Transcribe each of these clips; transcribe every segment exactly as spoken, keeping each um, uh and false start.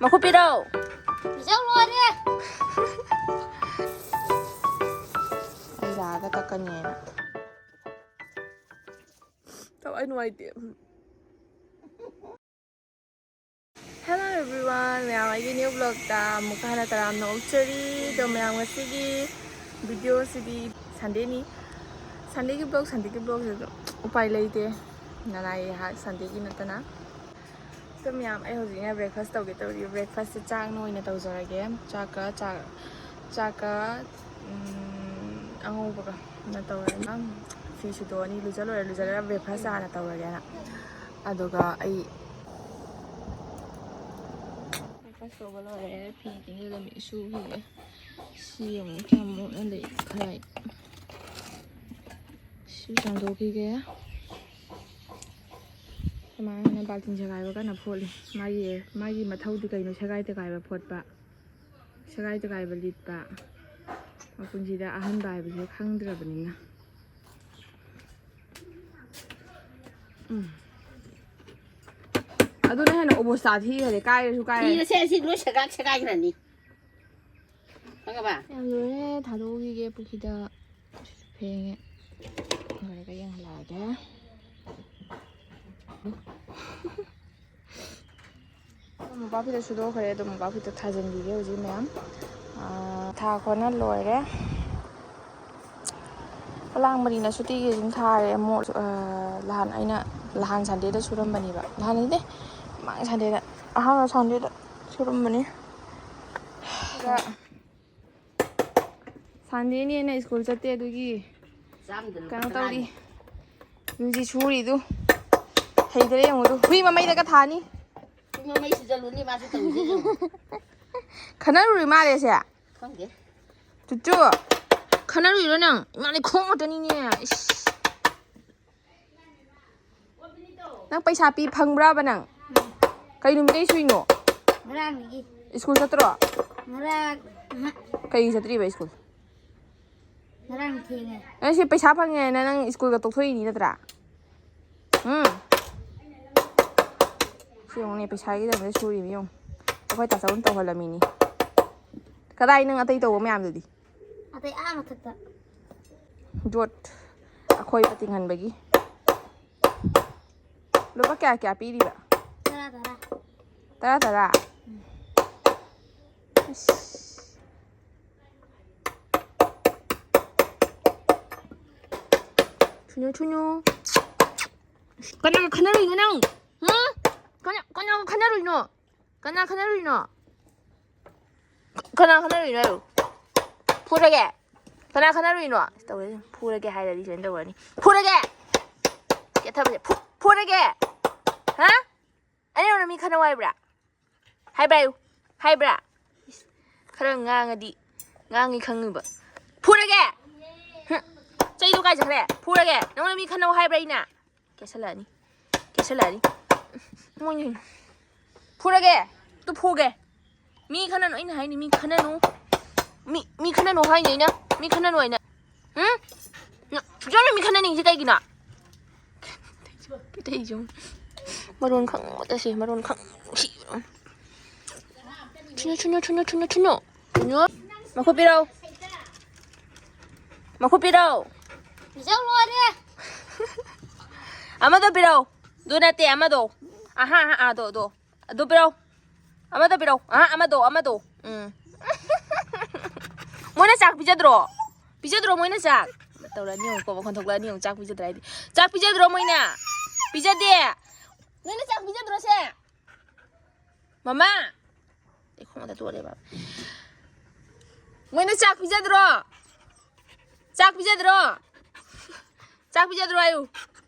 ꯃꯈꯨꯠ ꯄꯤꯔꯛꯑꯣ꯫ ꯏꯆꯧ ꯂꯣꯏꯔꯦ꯫ ꯑꯩ ꯂꯥꯛꯑꯒ ꯇꯛꯀꯅꯤꯅ꯫ ꯊꯋꯥꯏ ꯅꯨꯡꯉꯥꯏꯇꯦ꯫ Hello everyone, ꯃꯌꯥꯝ ꯑꯩꯒꯤ new vlogꯇ ꯑꯃꯨꯛꯀ ꯍꯟꯅ ꯇꯔꯥꯝꯅ ꯑꯣꯛꯆꯔꯤ꯫ ꯑꯗꯣ ꯃꯌꯥꯝ ꯉꯁꯤꯒꯤ videoꯁꯤꯗꯤ Sundayꯅꯤ꯫ Sundayꯒꯤ vlog, Sundayꯒꯤ vlogꯁꯤꯁꯨ ꯎꯄꯥꯏ ꯂꯩꯇꯦ꯫ ꯅꯅꯥꯏ ꯑꯩꯍꯥꯛ Sundayꯒꯤ ꯅꯠꯇꯅ꯫ ꯑꯗꯣ ꯃꯌꯥꯝ ꯑꯩ ꯍꯧꯖꯤꯛꯅ breakfast ꯇꯧꯒꯦ ꯇꯧꯔꯤ꯫ Breakfastꯁꯦ ꯆꯥꯛꯅ ꯑꯣꯏꯅ ꯇꯧꯖꯔꯒꯦ꯫ ꯆꯥꯛꯀ ꯆꯥꯛ, ꯆꯥꯛꯀ, ꯎꯝ, ꯑꯉꯧꯕꯒ ꯅ ꯇꯧꯔꯦ꯫ ꯐꯤ ꯁꯨꯗꯣꯛꯑꯅꯤ, ꯂꯨꯖ ꯂꯣꯏꯔꯦ꯫ ꯂꯨꯖꯔꯒ breakfast ꯍꯥꯟꯅ ꯇꯧꯔꯒꯦꯅ꯫ ꯑꯗꯨꯒ ꯑꯩ breakfast ꯇꯧꯕ ꯂꯣꯏꯔꯦ꯫ ꯐꯤ ꯇꯤꯡꯁꯤꯜꯂꯝꯃꯤ, ꯁꯨꯈꯤꯒꯦ꯫ ꯁꯤ ꯑꯃꯨꯛ ꯀꯌꯥꯝ ꯃꯣꯠꯅ ꯂꯩ ꯈꯔ꯫ ꯁꯤ ꯆꯥꯝꯊꯣꯛꯈꯤꯒꯦ꯫ ꯁꯨꯃꯥꯏꯅ ꯕꯥꯜꯇꯤꯟ ꯁꯦꯒꯥꯏꯕ ꯀꯟꯅ ꯐꯣꯠꯂꯤ꯫ ꯃꯥꯒꯤ, ꯃꯥꯒꯤ ꯃꯊꯧꯗꯤ ꯀꯩꯅꯣ? ꯁꯦꯒꯥꯏ ꯇꯦꯒꯥꯏꯕ ꯐꯣꯠꯄ, ꯁꯦꯒꯥꯏ ꯇꯦꯒꯥꯏꯕ ꯂꯤꯠꯄ꯫ ꯃꯄꯨꯟꯁꯤꯗ ꯑꯍꯟꯕ ꯍꯥꯏꯕꯁꯦ ꯈꯪꯗ꯭ꯔꯕꯅꯤꯅ꯫ ꯎꯝ꯫ ꯑꯗꯨꯅ ꯍꯦꯟꯅ ꯑꯣꯕꯣꯁꯇꯥ ꯊꯤꯈꯔꯦ, ꯀꯥꯏꯔꯁꯨ ꯀꯥꯏꯔꯦ꯫ ꯊꯤꯕꯁꯦ ꯑꯁꯤ ꯂꯣꯏ ꯁꯦꯒꯥꯏ ꯁꯦꯒꯥꯏꯈ꯭ꯔꯅꯤ꯫ ꯈꯪꯉꯕ? ꯌꯥꯝ ꯂꯣꯏꯔꯦ, ꯊꯥꯗꯣꯛꯈꯤꯒꯦ ꯄꯨꯈ꯭ꯔꯤꯗ꯫ ꯐꯦꯡꯉꯦ꯫ ꯂꯣꯏꯔꯒ ꯌꯦꯡꯍꯜꯂꯛꯑꯒꯦ꯫ ꯃꯣꯝꯄꯥꯛ ꯐꯤꯗꯛ ꯁꯨꯗꯣꯛꯈ꯭ꯔꯦ, ꯑꯗꯣ ꯃꯣꯝꯄꯥꯛ ꯐꯤꯗꯛ ꯊꯥꯖꯤꯟꯈꯤꯒꯦ ꯍꯧꯖꯤꯛ ꯃꯌꯥꯝ꯫ ꯑꯥ, ꯊꯥ ꯈꯣꯠꯅ ꯂꯣꯏꯔꯦ꯫ ꯐꯂꯥꯡ ꯃꯔꯤꯅ ꯁꯨꯇꯤꯒꯤ ꯑꯗꯨꯝ ꯊꯥꯔꯦ ꯑꯃꯨꯛ꯫ ꯑꯥ, ꯅꯍꯥꯟ ꯑꯩꯅ, ꯅꯍꯥꯟ Sundayꯗ ꯁꯨꯔꯝꯕꯅꯦꯕ꯫ ꯅꯍꯥꯟ ꯅꯠꯇꯦ, ꯃꯃꯥꯡ Sundayꯗ, ꯑꯍꯥꯟꯕ Sundayꯗ ꯁꯨꯔꯝꯕꯅꯤ꯫ ꯑꯗꯨꯒ Sundayꯅꯦꯅ school ꯆꯠꯇꯦ, ꯑꯗꯨꯒꯤ ꯆꯥꯝꯗ ꯂꯨꯄꯥ ꯀꯩꯅꯣ ꯇꯧꯔꯤ꯫ ꯇꯔꯥꯅꯤ꯫ ꯍꯧꯖꯤꯛ ꯁꯨꯔꯤꯗꯨ ꯍꯩꯗ꯭ꯔꯦ ꯌꯦꯡꯉꯨꯗꯨ꯫ ꯍꯨꯏ ꯃꯃꯩꯗꯒ ꯊꯥꯅꯤ꯫ ꯍꯨꯏ ꯃꯃꯩ ꯁꯨꯖꯜꯂꯨꯅꯤ ꯃꯥꯁꯨ ꯇꯧꯔꯤꯁꯦ ꯌꯦꯡꯉꯨ꯫ ꯈꯠꯅꯔꯨꯔꯤ ꯃꯥꯜꯂꯦ ꯁꯦ꯫ ꯈꯪꯗꯦ꯫ ꯆꯨꯆꯨ, ꯈꯠꯅꯔꯨꯏꯔꯣ ꯅꯪ? ꯏꯃꯥꯅꯦ ꯈꯣꯡ ꯉꯥꯛꯇꯅꯤꯅꯦ꯫ ꯏꯁ꯫ ꯅꯪ ꯄꯩꯁꯥ ꯄꯤ ꯐꯪꯕ꯭ꯔꯥꯕ ꯅꯪ? ꯀꯩ ꯅꯨꯃꯤꯠꯇꯩ ꯁꯨꯏꯅꯣ? ꯉꯔꯥꯡꯗꯒꯤ꯫ School ꯆꯠꯇ꯭ꯔꯣ? ꯉꯔꯥꯡ, ꯉꯍꯥꯛ꯫ ꯀꯩꯒꯤ ꯆꯠꯇ꯭ꯔꯤꯕ school? ꯉꯔꯥꯡ ꯊꯦꯡꯉꯦ꯫ ꯅꯪ ꯁꯤ ꯄꯩꯁꯥ ꯐꯪꯉꯦ ꯍꯥꯏꯅ ꯅꯪ schoolꯒ ꯇꯣꯛꯊꯣꯛꯏꯅꯤ ꯅꯠꯇ꯭ꯔꯥ? ꯎꯝ꯫ ꯁꯤ ꯌꯦꯡꯉꯨꯅꯦ, ꯄꯩꯁꯥꯒꯤꯗꯃꯛꯇ ꯁꯨꯔꯤꯕ ꯌꯦꯡꯉꯨ꯫ ꯑꯩꯈꯣꯏ ꯇꯥꯆꯧꯅ ꯇꯧꯍꯜꯂꯝꯃꯤꯅꯤ꯫ ꯀꯗꯥꯏ ꯅꯪ ꯑꯇꯩ ꯇꯧꯕ ꯃꯌꯥꯝꯗꯨꯗꯤ? ꯑꯇꯩ ꯑꯥ ꯃꯊꯛꯇ꯫ ꯌꯣꯠ ꯑꯈꯣꯏꯕ ꯇꯤꯡꯍꯟꯕꯒꯤ꯫ ꯂꯨꯄꯥ ꯀꯌꯥ ꯀꯌꯥ ꯄꯤꯔꯤꯕ? ꯇꯔꯥ ꯇꯔꯥ꯫ ꯇꯔꯥ ꯇꯔꯥ? ꯑꯁ꯫ ꯊꯨꯅꯨ ꯊꯨꯅꯨ꯫ ꯀꯅꯥꯒ ꯈꯟꯅꯔꯨꯏꯅꯣ ꯅꯪ? ꯍꯨꯝ? ꯀꯅꯥ, ꯀꯅꯥꯒ ꯈꯟꯅꯔꯨꯏꯅꯣ? ꯀꯅꯥ ꯈꯟꯅꯔꯨꯏꯅꯣ? ꯀꯅꯥ ꯈꯟꯅꯔꯨꯏꯅꯣ ꯍꯥꯏꯌꯨ? ꯐꯨꯔꯒꯦ? ꯀꯅꯥ ꯈꯟꯅꯔꯨꯏꯅꯣ? ꯇꯧꯔꯦ, ꯐꯨꯔꯒꯦ ꯍꯥꯏꯔꯗꯤ ꯁꯨꯃꯥꯏꯅ ꯇꯧꯔꯅꯤ꯫ ꯐꯨꯔꯒꯦ! ꯀꯦꯊꯕꯁꯦ, ꯐꯨ-, ꯐꯨꯔꯒꯦ! ꯍꯥ? ꯑꯩꯅ ꯅꯉꯣꯟꯗ ꯃꯤ ꯈꯟꯅꯧ ꯍꯥꯏꯕ꯭ꯔꯥ? ꯍꯥꯏꯕ꯭ꯔꯥ ꯍꯥꯏꯌꯨ? ꯍꯥꯏꯕ꯭ꯔꯥ? ꯏꯁ, ꯈꯔ ꯉꯥꯡꯉꯗꯤ, ꯉꯥꯡꯉꯤ ꯈꯪꯉꯤꯕ꯫ ꯐꯨꯔꯒꯦ! ꯍꯨꯝ, ꯆꯩꯗꯣ ꯀꯥꯏ ꯆꯠꯈ꯭ꯔꯦ? ꯐꯨꯔꯒꯦ! ꯅꯉꯣꯟꯗ ꯃꯤ ꯈꯟꯅꯧ ꯍꯥꯏꯕ꯭ꯔꯥ ꯑꯩꯅ? ꯀꯦꯁꯜꯂꯛꯑꯅꯤ꯫ ꯀꯦꯁꯜꯂꯛꯑꯅꯤ꯫ ꯃꯣꯏꯅ ꯐꯨꯔꯒꯦ! ꯇꯨ ꯐꯨꯒꯦ! ꯃꯤ ꯈꯟꯅꯅꯨ, ꯑꯩꯅ ꯍꯥꯏꯅꯤ, ꯃꯤ ꯈꯟꯅꯅꯨ꯫ ꯃꯤ, ꯃꯤ ꯈꯟꯅꯅꯨ ꯍꯥꯏꯅꯤ ꯑꯩꯅ꯫ ꯃꯤ ꯈꯟꯅꯅꯨ ꯍꯥꯏꯅ꯫ ꯎꯝ? ꯅ-, ꯁꯨꯛꯌꯥꯝꯅ ꯃꯤ ꯈꯟꯅꯅꯤꯡꯉꯤꯁꯦ ꯀꯩꯒꯤꯅꯣ? ꯃꯩꯇꯩꯁꯨ ꯃꯔꯣꯟ ꯈꯪꯕꯗ ꯁꯤ, ꯃꯔꯣꯟ ꯈꯪ-, ꯁꯤ-, ꯊꯨꯅꯣ, ꯊꯨꯅꯣ, ꯊꯨꯅꯣ, ꯊꯨꯅꯣ, ꯊꯨꯅꯣ꯫ ꯊꯨꯅꯣ꯫ ꯃꯈꯨꯠ ꯄꯤꯔꯛꯑꯣ꯫ ꯃꯈꯨꯠ ꯄꯤꯔꯛꯑꯣ꯫ ꯄꯤꯖꯧ ꯂꯣꯏꯔꯦ꯫ ꯑꯃꯗꯣ ꯄꯤꯔꯛꯑꯣ꯫ ꯑꯗꯨ ꯅꯠꯇꯦ, ꯑꯃꯗꯣ꯫ ꯑꯍꯥ, ꯑꯍꯥ, ꯑꯗꯣ, ꯑꯗꯣ꯫ ꯑꯗꯨ ꯄꯤꯔꯛꯑꯣ꯫ ꯑꯃꯗꯣ ꯄꯤꯔꯛꯑꯣ꯫ ꯑꯍꯥ, ꯑꯃꯗꯣ, ꯑꯃꯗꯣ꯫ ꯎꯝ꯫ ꯃꯣꯏꯅ ꯆꯥꯛ ꯄꯤꯖꯗ꯭ꯔꯣ? ꯄꯤꯖꯗ꯭ꯔꯣ ꯃꯣꯏꯅ ꯆꯥꯛ? ꯇꯧꯔꯛꯑꯅꯤ ꯌꯦꯡꯉꯨꯀꯣ, ꯃꯈꯣꯟ ꯊꯣꯛꯂꯛꯑꯅꯤ ꯌꯦꯡꯉꯨ, ꯆꯥꯛ ꯄꯤꯖꯗ꯭ꯔꯥ ꯍꯥꯏꯗꯤ꯫ ꯆꯥꯛ ꯄꯤꯖꯗ꯭ꯔꯣ ꯃꯣꯏꯅ? ꯄꯤꯖꯗꯦ꯫ ꯅꯣꯏꯅ ꯆꯥꯛ ꯄꯤꯖꯗ꯭ꯔꯣ ꯁꯦ? ꯃꯃꯥ! ꯑꯩ ꯈꯣꯡꯗ ꯇꯣꯛꯑꯦ ꯕꯥꯕꯥ꯫ ꯃꯣꯏꯅ ꯆꯥꯛ ꯄꯤꯖꯗ꯭ꯔꯣ? ꯆꯥꯛ ꯄꯤꯖꯗ꯭ꯔꯣ? ꯆꯥꯛ ꯄꯤꯖꯗ꯭ꯔꯣ ꯍꯥꯏꯌꯨ꯫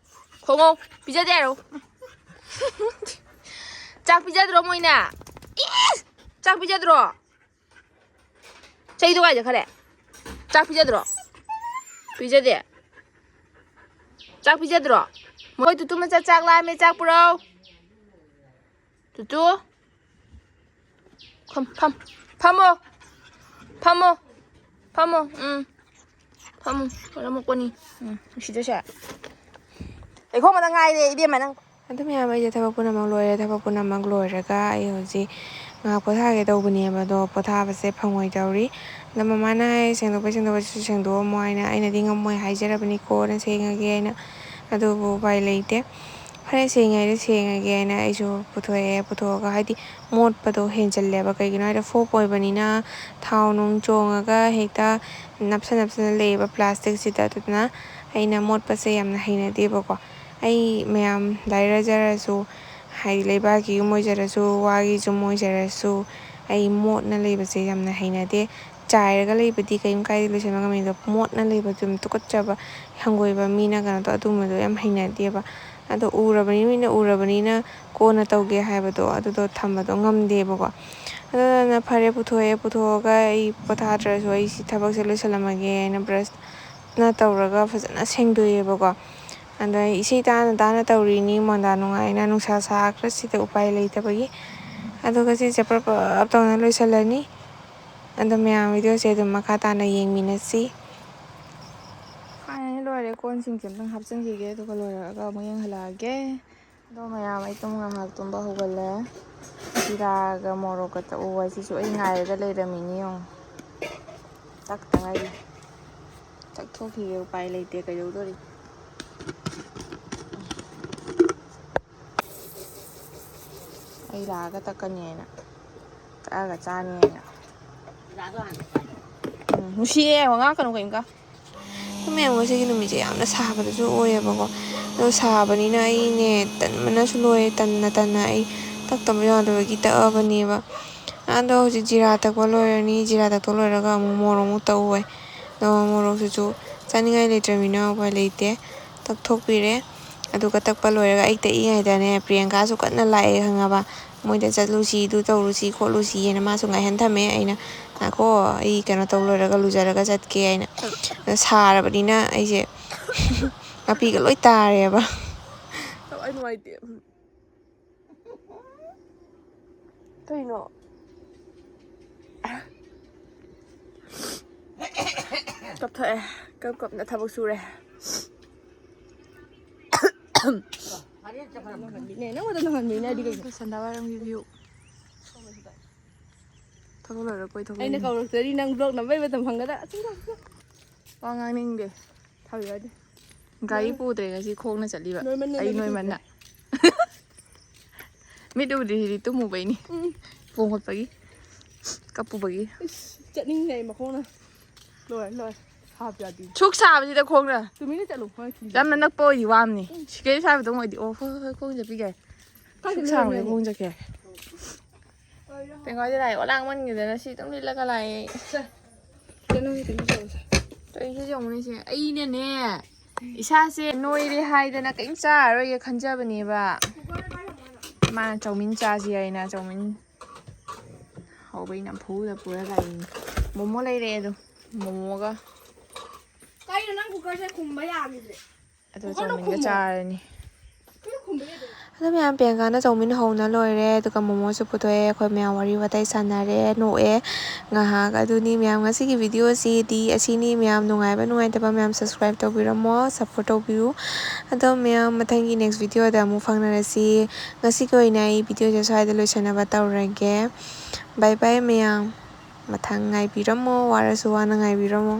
ꯈꯣꯡꯉꯣ꯫ ꯄꯤꯖꯗꯦ ꯍꯥꯏꯔꯣ꯫ ꯆꯥꯛ ꯄꯤꯖꯗ꯭ꯔꯣ ꯃꯣꯏꯅ? ꯏꯁ! ꯆꯥꯛ ꯄꯤꯖꯗ꯭ꯔꯣ? ꯆꯩꯗꯣ ꯀꯥꯏ ꯆꯠꯈꯔꯦ? ꯆꯥꯛ ꯄꯤꯖꯗ꯭ꯔꯣ? ꯄꯤꯖꯗꯦ꯫ ꯆꯥꯛ ꯄꯤꯖꯗ꯭ꯔꯣ? ꯃꯣꯏ ꯇꯨꯇꯨ ꯃꯆꯥ ꯆꯥꯛ ꯂꯥꯝꯃꯦ, ꯆꯥꯛ ꯄꯨꯔꯛꯑꯣ꯫ ꯇꯨꯇꯨ꯫ ꯐꯝ, ꯐꯝ, ꯐꯝꯃꯣ꯫ ꯐꯝꯃꯣ꯫ ꯐꯝꯃꯣ꯫ ꯎꯝ꯫ ꯐꯝꯃꯨ꯫ ꯃꯔꯝ ꯃꯣꯛꯄꯅꯤ꯫ ꯎꯝ꯫ ꯅꯨꯡꯁꯤꯗꯣꯏꯁꯦ꯫ ꯂꯩꯈꯣꯝ ꯑꯃꯇ ꯉꯥꯏꯔꯦ, ꯏꯕꯦꯝꯃ, ꯅꯪ꯫ ꯑꯗꯨ ꯃꯌꯥꯝ, ꯑꯩꯁꯦ ꯊꯕꯛ ꯄꯨꯝꯅꯃꯛ ꯂꯣꯏꯔꯦ꯫ ꯊꯕꯛ ꯄꯨꯝꯅꯃꯛ ꯂꯣꯏꯔꯒ ꯑꯩ ꯍꯧꯖꯤꯛ ꯉꯥꯏꯍꯥꯛ ꯄꯣꯊꯥꯒꯦ ꯇꯧꯕꯅꯦꯕ, ꯑꯗꯣ ꯄꯣꯊꯥꯕꯁꯦ ꯐꯪꯉꯣꯏꯗꯧꯔꯤ꯫ ꯑꯗꯣ ꯃꯃꯥꯅ ꯍꯥꯏ, "ꯁꯦꯡꯗꯣꯛꯄꯩ ꯁꯦꯡꯗꯣꯛꯄꯁꯤꯁꯨ ꯁꯦꯡꯗꯣꯛꯑꯝꯃꯣ" ꯍꯥꯏꯅ, ꯑꯩꯅꯗꯤ "ꯉꯝꯃꯣꯏ ꯍꯥꯏꯖꯔꯕꯅꯤꯀꯣꯅ ꯁꯦꯡꯉꯒꯦ" ꯍꯥꯏꯅ꯫ ꯑꯗꯨꯕꯨ ꯎꯄꯥꯏ ꯂꯩꯇꯦ꯫ ꯐꯔꯦ, ꯁꯦꯡꯉꯦ ꯍꯥꯏꯗꯤ ꯁꯦꯡꯉꯒꯦ ꯍꯥꯏꯅ ꯑꯩꯁꯨ ꯄꯨꯊꯣꯛꯑꯦ꯫ ꯄꯨꯊꯣꯛꯑꯒ, ꯍꯥꯏꯗꯤ, ꯃꯣꯠꯄꯗꯣ ꯍꯦꯟꯖꯜꯂꯦꯕ꯫ ꯀꯩꯒꯤꯅꯣ ꯍꯥꯏꯗꯤ ꯐꯣꯞ ꯑꯣꯏꯕꯅꯤꯅ ꯊꯥꯎ ꯅꯨꯡ ꯆꯣꯡꯉꯒ ꯍꯦꯛꯇ ꯅꯞꯁꯟ ꯅꯞꯁꯟꯅ ꯂꯩꯌꯦꯕ ꯄ꯭ꯂꯥꯁꯇꯤꯛꯁꯤꯗ꯫ ꯑꯗꯨꯗꯨꯅ ꯑꯩꯅ ꯃꯣꯠꯄꯁꯦ ꯌꯥꯝꯅ ꯍꯩꯅꯗꯦꯕꯀꯣ꯫ ꯑꯩ ꯃꯌꯥꯝ ꯂꯥꯏꯔꯖꯔꯁꯨ, ꯍꯥꯏꯗꯤ ꯂꯩꯕꯥꯛꯀꯤ ꯌꯨꯝ ꯑꯣꯏꯖꯔꯁꯨ, ꯋꯥꯒꯤ ꯌꯨꯝ ꯑꯣꯏꯖꯔꯁꯨ, ꯑꯩ ꯃꯣꯠꯅ ꯂꯩꯕꯁꯦ ꯌꯥꯝꯅ ꯍꯩꯅꯗꯦ꯫ ꯆꯥꯏꯔꯒ ꯂꯩꯕꯗꯤ ꯀꯔꯤꯝ ꯀꯥꯏꯗꯦ, ꯂꯣꯏꯁꯤꯟꯕ ꯉꯝꯃꯤ, ꯑꯗꯣ ꯃꯣꯠꯅ ꯂꯩꯕꯗꯨ ꯌꯥꯝ ꯇꯨꯀꯠꯆꯕ, ꯍꯪꯒꯣꯏꯕ, ꯃꯤꯅ ꯀꯩꯅꯣ ꯇꯧ, ꯑꯗꯨꯒꯨꯝꯕꯗꯣ ꯌꯥꯝ ꯍꯩꯅꯗꯦꯕ꯫ ꯑꯗꯣ ꯎꯔꯕꯅꯤ, ꯃꯤꯅ ꯎꯔꯕꯅꯤꯅ ꯀꯣꯟꯅ ꯇꯧꯒꯦ ꯍꯥꯏꯕꯗꯣ ꯑꯗꯨꯗꯣ ꯊꯝꯕꯗꯣ ꯉꯝꯗꯦꯕꯀꯣ꯫ ꯑꯗꯨꯅ ꯐꯔꯦ, ꯄꯨꯊꯣꯛꯑꯦ꯫ ꯄꯨꯊꯣꯛꯑꯒ ꯑꯩ ꯄꯣꯊꯥꯗ꯭ꯔꯁꯨ ꯑꯩ ꯁꯤ ꯊꯕꯛꯁꯦ ꯂꯣꯏꯁꯤꯜꯂꯝꯃꯒꯦ ꯍꯥꯏꯅ ꯕ꯭ꯔꯁꯅ ꯇꯧꯔꯒ ꯐꯖꯅ ꯁꯦꯡꯗꯣꯛꯑꯦꯕꯀꯣ꯫ ꯑꯗꯣ ꯑꯩ ꯏꯁꯩ ꯇꯥꯅ ꯇꯥꯅ ꯇꯧꯔꯤꯅꯤ, ꯃꯣꯟꯗꯥ ꯅꯨꯡꯉꯥꯏꯅ, ꯅꯨꯡꯁꯥ ꯁꯥꯈ꯭ꯔꯁꯤꯗ ꯎꯄꯥꯏ ꯂꯩꯇꯕꯒꯤ꯫ ꯑꯗꯨꯒ ꯁꯤꯁꯦ ꯄ꯭ꯔꯞ ꯄ꯭ꯔꯞ ꯇꯧꯅ ꯂꯣꯏꯁꯤꯜꯂꯅꯤ꯫ ꯑꯗꯣ ꯃꯌꯥꯝ ꯚꯤꯗꯤꯑꯣꯁꯦ ꯑꯗꯨꯝ ꯃꯈꯥ ꯇꯥꯅ ꯌꯦꯡꯃꯤꯟꯅꯁꯤ꯫ ꯐꯥꯏꯅꯦꯜꯂꯤ ꯂꯣꯏꯔꯦ꯫ ꯀꯣꯟꯁꯤꯡꯁꯦ ꯑꯝꯇꯪ ꯍꯥꯞꯆꯤꯟꯈꯤꯒꯦ, ꯑꯗꯨꯒ ꯂꯣꯏꯔꯒ ꯑꯃꯨꯛ ꯌꯦꯡꯍꯜꯂꯛꯑꯒꯦ꯫ ꯑꯗꯣ ꯃꯌꯥꯝ, ꯑꯩ ꯇꯨꯝ ꯉꯥꯏꯍꯥꯛ ꯇꯨꯝꯕ ꯍꯧꯒꯠꯂꯦ꯫ ꯖꯤꯔꯥꯒ ꯃꯣꯔꯣꯛꯀ ꯇꯛꯎ ꯍꯥꯏꯁꯤꯁꯨ ꯑꯩ ꯉꯥꯏꯔꯒ ꯂꯩꯔꯝꯃꯤꯅꯤ ꯌꯦꯡꯉꯨ꯫ ꯇꯛꯇ ꯉꯥꯏꯔꯤ꯫ ꯇꯛꯊꯣꯛꯈꯤꯒꯦ, ꯎꯄꯥꯏ ꯂꯩꯇꯦ, ꯀꯩꯗꯧꯗꯣꯔꯤ꯫ ꯑꯩ ꯂꯥꯛꯑꯒ ꯇꯛꯀꯅꯤ ꯍꯥꯏꯅ, ꯇꯛꯑꯒ ꯆꯥꯅꯤ ꯍꯥꯏꯅ꯫ ꯎꯝ, ꯅꯨꯡꯁꯤꯌꯦ, ꯋꯥ ꯉꯥꯡꯉꯛꯀꯅꯨ ꯀꯩꯝꯀ꯫ ꯑꯗꯨ ꯃꯌꯥꯝ, ꯉꯁꯤꯒꯤ ꯅꯨꯃꯤꯠꯁꯦ ꯌꯥꯝꯅ ꯁꯥꯕꯗꯁꯨ ꯑꯣꯏꯌꯦꯕꯀꯣ꯫ ꯑꯗꯣ ꯁꯥꯕꯅꯤꯅ ꯑꯩꯅꯦ ꯇꯟꯕꯅꯁꯨ ꯂꯣꯏꯔꯦ, ꯇꯟꯅ ꯇꯟꯅ ꯑꯩ ꯇꯛꯇꯕ ꯌꯥꯗꯕꯒꯤ ꯇꯛꯑꯕꯅꯦꯕ꯫ ꯑꯗꯣ ꯍꯧꯖꯤꯛ ꯖꯤꯔꯥ ꯇꯛꯄ ꯂꯣꯏꯔꯅꯤ, ꯖꯤꯔꯥ ꯇꯛꯄ ꯂꯣꯏꯔꯒ ꯑꯃꯨꯛ ꯃꯣꯔꯣꯛ ꯑꯃꯨꯛ ꯇꯛꯎꯋꯦ꯫ ꯑꯗꯣ ꯃꯣꯔꯣꯛꯁꯤꯁꯨ ꯆꯥꯅꯤꯡꯉꯥꯏ ꯂꯩꯇ꯭ꯔꯕꯅꯤꯅ ꯎꯄꯥꯏ ꯂꯩꯇꯦ, ꯇꯛꯊꯣꯛꯄꯤꯔꯦ꯫ ꯑꯗꯨꯒ ꯇꯛꯄ ꯂꯣꯏꯔꯒ ꯑꯩ ꯇꯛꯏꯉꯩꯗꯅꯦ ꯄ꯭ꯔꯤꯌꯥꯡꯀꯥꯁꯨ ꯀꯟꯅ ꯂꯥꯛꯑꯦ ꯈꯪꯉꯕ꯫ ꯃꯣꯏꯗ ꯆꯠꯂꯨꯁꯤ, ꯑꯗꯨ ꯇꯧꯔꯨꯁꯤ ꯈꯣꯠꯂꯨꯁꯤ ꯍꯥꯏꯅ ꯃꯥꯁꯨ ꯉꯥꯏꯍꯟ ꯊꯝꯃꯦ꯫ ꯑꯩꯅ, "ꯉꯥꯏꯈꯣ, ꯑꯩ ꯀꯩꯅꯣ ꯇꯧ ꯂꯣꯏꯔꯒ ꯂꯨꯖꯔꯒ ꯆꯠꯀꯦ" ꯍꯥꯏꯅ꯫ ꯑꯗꯣ ꯁꯥꯔꯕꯅꯤꯅ ꯑꯩꯁꯦ ꯅꯥꯄꯤꯒ ꯂꯣꯏ ꯇꯥꯔꯦꯕ꯫ ꯊꯋꯥꯏ ꯅꯨꯡꯉꯥꯏꯇꯦ꯫ ꯀꯩꯅꯣ? ꯀꯞꯊꯣꯛꯑꯦ꯫ ꯀꯞ ꯀꯞꯅ ꯊꯕꯛ ꯁꯨꯔꯦ꯫ ꯅꯪ ꯃꯇꯝ ꯅꯪꯍꯟꯕꯤꯅꯦ, ꯅꯪ ꯃꯇꯝ ꯅꯪꯍꯟꯕꯤꯅꯦ ꯍꯥꯏꯗꯤ ꯀꯩꯅꯣ? ꯁꯟꯗꯥ ꯋꯥꯏꯔꯝꯒꯤ ꯚ꯭ꯌꯨ꯫ ꯊꯕꯛ ꯂꯣꯏꯔ ꯀꯣꯏꯊꯣꯛ ꯑꯩꯅ ꯀꯧꯔꯛꯇ꯭ꯔꯗꯤ ꯅꯪ ꯕ꯭ꯂꯣꯛ ꯅꯝꯕꯩ ꯃꯇꯝ ꯐꯪꯒꯗ꯭ꯔꯥ? ꯑꯁ, ꯋꯥ ꯉꯥꯡꯅꯤꯡꯗꯦ꯫ ꯊꯥꯕꯤꯔꯛꯑꯗꯤ꯫ ꯒꯥꯔꯤ ꯄꯨꯗ꯭ꯔꯦ ꯉꯁꯤ, ꯈꯣꯡꯅ ꯆꯠꯂꯤꯕ꯫ ꯅꯣꯏꯃꯟꯅ ꯑꯩ ꯅꯣꯏꯃꯟꯅ꯫ ꯃꯤꯠ ꯎꯗ꯭ꯔꯤꯁꯤꯗꯤ ꯇꯨꯝꯃꯨꯕꯩꯅꯤ꯫ ꯎꯝ꯫ ꯄꯣꯝꯈꯠꯄꯒꯤ꯫ ꯀꯞꯄꯨꯕꯒꯤ꯫ ꯏꯁ, ꯆꯠꯅꯤꯡꯗꯦ ꯑꯩ ꯃꯈꯣꯡꯅ꯫ ꯂꯣꯏꯔꯦ, ꯂꯣꯏꯔꯦ꯫ ꯁꯥꯕ ꯌꯥꯗꯦ꯫ ꯁꯨꯛ ꯁꯥꯕꯁꯤꯗ ꯈꯣꯡꯅ꯫ ꯇꯨꯃꯤꯟꯅ ꯆꯠꯂꯨ, ꯍꯣꯏ, ꯐꯤ ꯌꯥꯝꯅ ꯅꯛꯄ ꯑꯣꯏꯗꯤ ꯋꯥꯝꯅꯤ꯫ ꯎꯝ꯫ ꯁꯤꯀꯩ ꯁꯥꯕꯗꯧ ꯑꯣꯏꯗꯤ, ꯑꯣ, ꯍꯣꯏ, ꯍꯣꯏ, ꯍꯣꯏ, ꯈꯣꯡ ꯆꯠꯄꯤꯒꯦ꯫ ꯀꯥꯏꯗ ꯁꯨꯛ ꯁꯥꯕꯁꯤꯗ ꯂꯩꯔꯝꯃꯦ? ꯈꯣꯡ ꯆꯠꯀꯦ꯫ ꯇꯦꯡꯀꯣꯠꯁꯦ ꯂꯥꯛꯑꯦ, ꯑꯣꯂꯥꯡꯃꯟꯈꯤꯗꯅ ꯁꯤ ꯑꯗꯨꯝ ꯂꯤꯠꯂꯒ ꯂꯥꯛꯑꯦ ꯑꯩ꯫ ꯁꯦ꯫ ꯀꯩꯅꯣ, ꯀꯩꯅꯣ ꯇꯧꯔꯁꯦ꯫ ꯀꯩꯅꯣ ꯌꯦꯡꯉꯨꯅꯦ ꯁꯦ꯫ ꯑꯩꯅꯅꯦ, ꯏꯁꯥꯁꯦ ꯅꯣꯏꯔꯦ ꯍꯥꯏꯗꯅ ꯀꯔꯤꯝ ꯆꯥꯔꯔꯣꯏꯒꯦ ꯈꯟꯖꯕꯅꯦꯕ꯫ ꯃꯥꯅ ꯆꯧꯃꯤꯟ ꯆꯥꯁꯤ ꯍꯥꯏꯅ ꯆꯧꯃꯤꯟ ꯍꯧꯕꯩ ꯅꯝꯐꯨꯗ ꯄꯨꯔ ꯂꯥꯛꯏꯅꯤ꯫ ꯃꯣꯃꯣ ꯂꯩꯔꯛꯑꯦ ꯑꯗꯣ꯫ ꯃꯣꯃꯣꯒ꯫ ꯀꯩꯅꯣ ꯅꯪ ꯀꯨꯀꯔꯁꯦ ꯈꯨꯝꯕ ꯌꯥꯈꯤꯗ꯭ꯔꯦ? ꯑꯗꯣ ꯀꯨꯀꯔꯗꯣ ꯆꯧꯃꯤꯟꯒ ꯈꯨꯝꯃꯣ꯫ ꯆꯥꯔꯅꯤ꯫ ꯀꯩꯅꯣ ꯈꯨꯝꯕ ꯌꯥꯗꯦ꯫ ꯑꯗꯣ ꯃꯌꯥꯝ ꯄ꯭ꯔꯤꯌꯥꯡꯀꯥꯅ ꯆꯧꯃꯤꯟ ꯍꯧꯅ ꯂꯣꯏꯔꯦ, ꯑꯗꯨꯒ ꯃꯣꯃꯣꯁꯨ ꯄꯨꯊꯣꯛꯑꯦ꯫ ꯑꯩꯈꯣꯏ ꯃꯌꯥꯝ ꯋꯥꯔꯤ ꯋꯥꯇꯥꯏ ꯁꯥꯟꯅꯔꯦ, ꯅꯣꯛꯑꯦ ꯉꯥꯏꯍꯥꯛ꯫ ꯑꯗꯨꯅꯤ ꯃꯌꯥꯝ ꯉꯁꯤꯒꯤ ꯚꯤꯗꯤꯑꯣꯁꯤꯗꯤ ꯑꯁꯤꯅꯤ꯫ ꯃꯌꯥꯝ ꯅꯨꯡꯉꯥꯏꯕ ꯅꯨꯡꯉꯥꯏꯇꯕ ꯃꯌꯥꯝ subscribe ꯇꯧꯕꯤꯔꯝꯃꯣ, support ꯇꯧꯕꯤꯌꯨ꯫ ꯑꯗꯣ ꯃꯌꯥꯝ ꯃꯊꯪꯒꯤ next ꯚꯤꯗꯤꯑꯣꯗ ꯑꯃꯨꯛ ꯐꯪꯅꯔꯁꯤ꯫ ꯉꯁꯤꯒꯤ ꯑꯣꯏꯅ ꯑꯩ ꯚꯤꯗꯤꯑꯣꯁꯦ ꯁ꯭ꯋꯥꯏꯗ ꯂꯣꯏꯁꯟꯅꯕ ꯇꯧꯔꯒꯦ꯫ Bye bye ꯃꯌꯥꯝ꯫ ꯃꯊꯪ ꯉꯥꯏꯕꯤꯔꯝꯃꯣ, ꯋꯥꯔꯁꯨ ꯋꯥꯅ ꯉꯥꯏꯕꯤꯔꯝꯃꯣ꯫